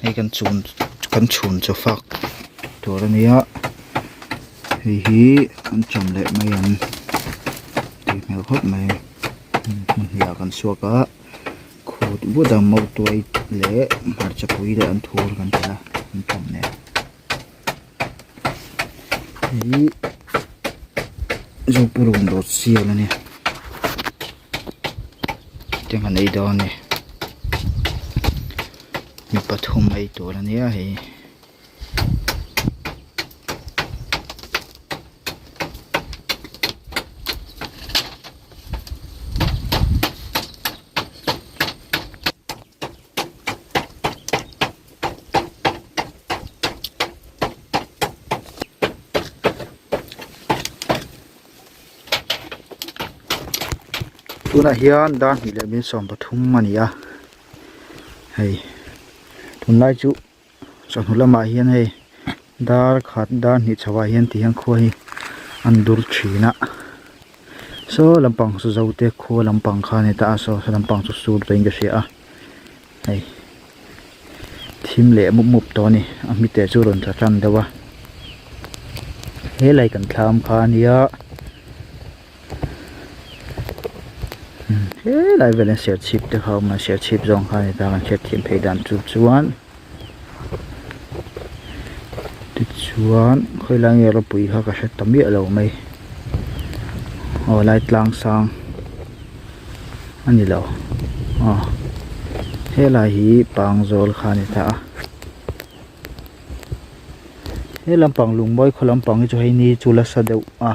Hei kan chhun kan chhun chaw fak tur a nia hei hi an cham leh mai ang tui hmel khawp mai hmun hnih ah kan chhuak a khut but a mautuai leh hmarchapui leh an thur kan telh a an cham nen. Hei zopurun dawt sial a nia tiang han ei dawn a ni mi pathum ei tur a nia hei. Tunah hian dar hnih leh min sawm pathum a ni a hei tunlai chu chawhnu lamah hian hei dar khat dar hnih chho ah hian ti hian khua hi an dur thin a saw lampang saw zote khua lampang kha a ni ta a saw lampang chu sur pawhin ka hria a. Hei thim leh mup mup tawh a ni a hmite chu rawn tla tan deuh a helai kan thlam kha a nia helai velah hian serchhip te kha a awm a serchhip zawng kha a ni ta kan hriat thiam theih dan chu chuan tichuan khawilai nge ropui kha ka hre ta miah lo mai aw lai tlang sang. A ni lo aw helai hi pangzawl kha a ni ta a he lampang lungmawi khaw lampang hi chu hei ni chu la sa deuh a.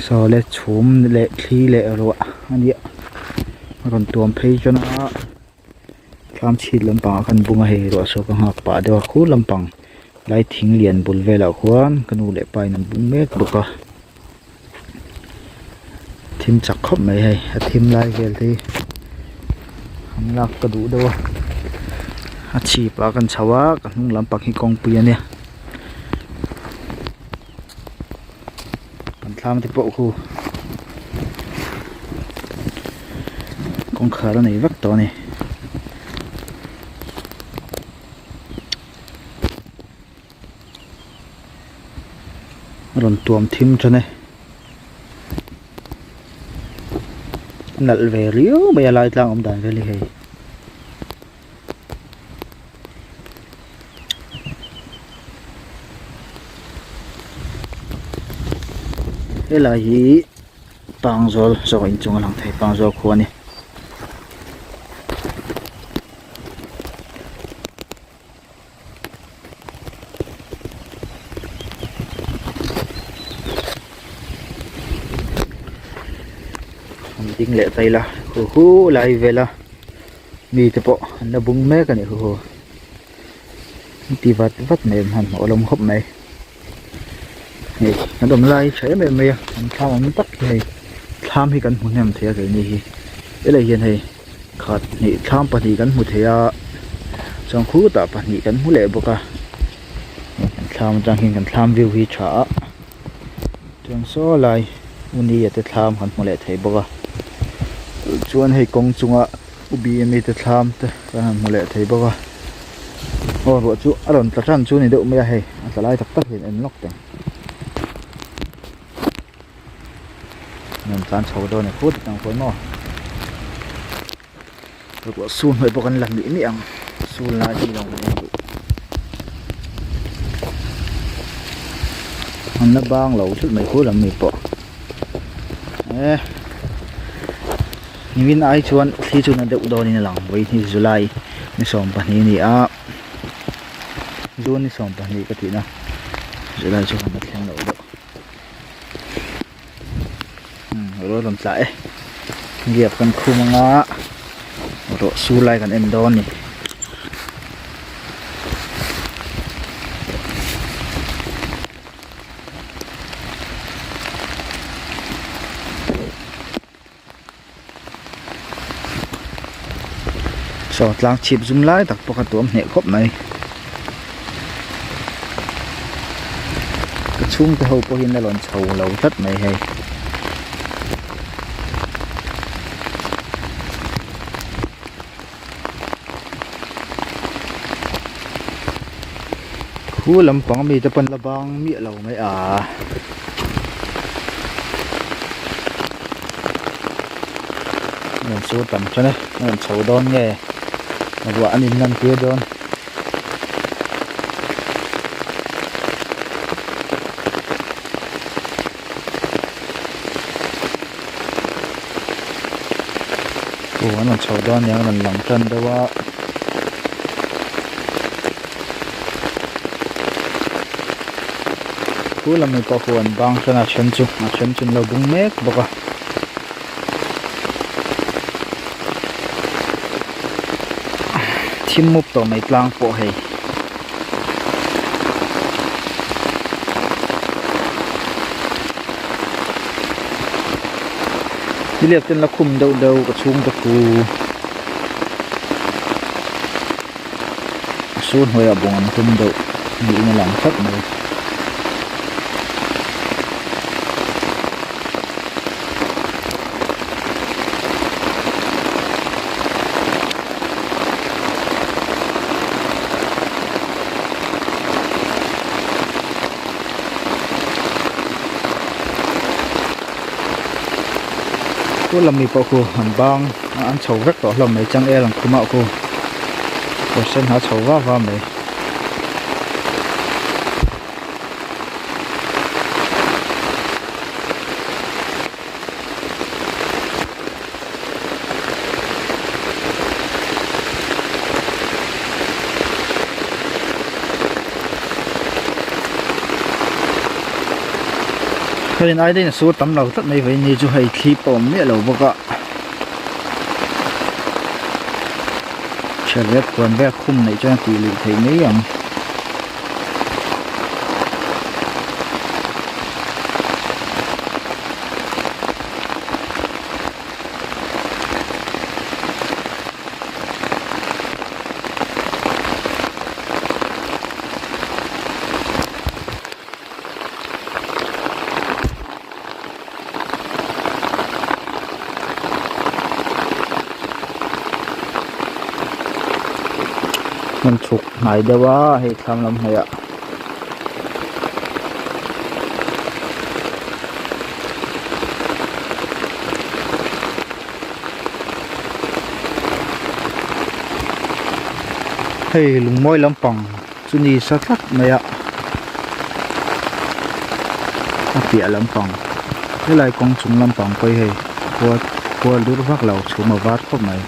Saw le chhum leh thli leh ruah a nia a rawn tuam phei chuan a. Thlam chhit lampangah khan bung a hei ruah saw ka nghak pah deuh a khu lampang lai thing lian bul velah khuan ka nu leh pa in an bung mek bawk a thim chak khawp mai hei a thim lai vel te hi an lak ka duh deuh a a chhip ah kan chho a ka hnung lampang hi kawngpui a nia kan thlam te pawh khu kawngkhar a nei vek tawh a ni. A rawn tuam thim tan e a nalh ve riau mai a lai tlang awm dan vel hi hei. Helai hi pangzawl zawk inchung a lang thei pangzawl khua a ni. An ding leh ta ila hu hu lai vel a mi te pawh an la bung mek a ni hu hu an ti vat vat mai an hmanhmawh alawm khawp mai hei kan awm lai hi tha em em mai a an thlam awm tak hi hei thlam hi kan hmu hnem thei a keini hi helai hian hei khat hnih thlam pahnih kan hmu thei a chuan khutah pahnih kan hmu leh bawk a kan thlam atang hian kan thlam view hi tha a chuan saw lai uni te thlam kan hmu leh thei bawk a chuan hei kawng chunga u b m te thlam te kan han hmu leh thei bawk a aw ruah chu a rawn tla tan chu a ni deuh mai a hei a tla lai tak tak hian en lawk teh ang. Rawn tlan chho dawn e phut ang khawi maw ruah sul hnuai pawh kan la mih mih ang sul lai hi lo kan en duh an la bang lo thut mai khu lam mi pawh e nimin ai chuan thli chu na deuh dawnin a lang vawiin hi July ni 12 a ni a June ni 12 ka tihna July chu han la thleng loh deuh. Ruah rawn tla e gap kan khum anga ruah sur lai kan en dawn a ni. Saw tlang chhip zum lai tak pawh kha tuam hneh khawp mai ka chhungte ho pawhin a rawn chho lo tlat mai hei. Khu lampang ami te pawn la bang miah lo mai a. An rawn sur tam than e, an rawn chho dawn nge ruah an in lan tir dawn. Aw an rawn chho dawn aniang an rawn lang tan deuh a. Khu lam mi pawh khu an bang hran a then chu a then chu an lo bung mek bawk a. Thim mup tawh mai tlang pawh hei. Niliak ten la khum deuh deuh ka chhung te khu a sur hnuaiah bawng an tum deuh niin a lang tlat mai. Khu lam mi pawh khu an bang a an chho vek tawh hlawm mai changel ang khumah khu kawr sen ha chho va va mai. Hei ai daih in a sur tam lo tlat mai vei ni chu hei thli pawh a awm miah lo bawk a ṭha vel khuan vel khum neih chuan a tih luih theih mai ang. Hmun chhuk hnai deuh a hei thlam lam hnaih ah. Hei lungmawi lampang chu ni sa tlat mai a a piah lampang helai kawng chung lampang pawh hi hei khua khua dur vak lo chhum a var khawp mai.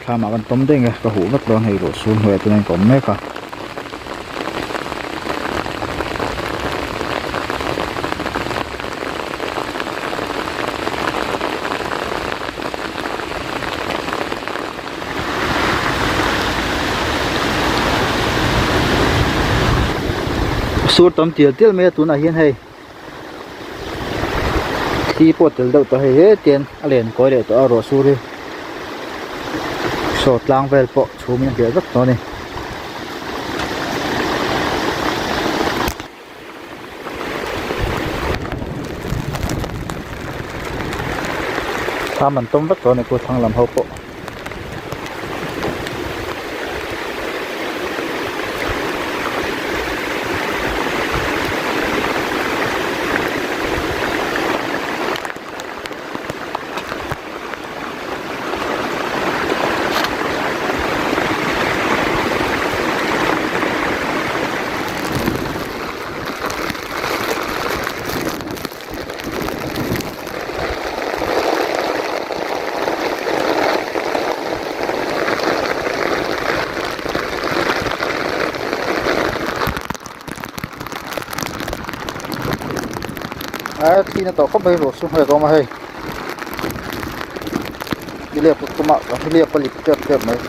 Thlam ah kan tawm daih nge ka huh vek dawn hei ruah sur hnuaiah chuan ka awm mek a. Sur tam tial tial mai a tunah hian hei thli pawh tel deuh tawh hei hetian a len kawi leh tawh a ruah sur hi saw tlang vel pawh chhum in a hliah vek tawh a ni. Thlam an tawm vek tawh a ni khu thlang lam ho pawh. A thli na tawh khawp mai ruah chu hmel ka awm a hei niliak tumah niliak a lip tep tep mai.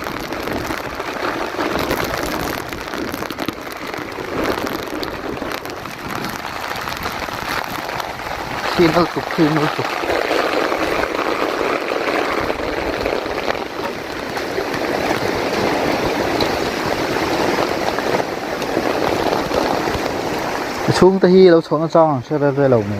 Thli nal tuk thli nal tuk. A chhungte hi lo chhuahna chang ang hre rel rel lo mai.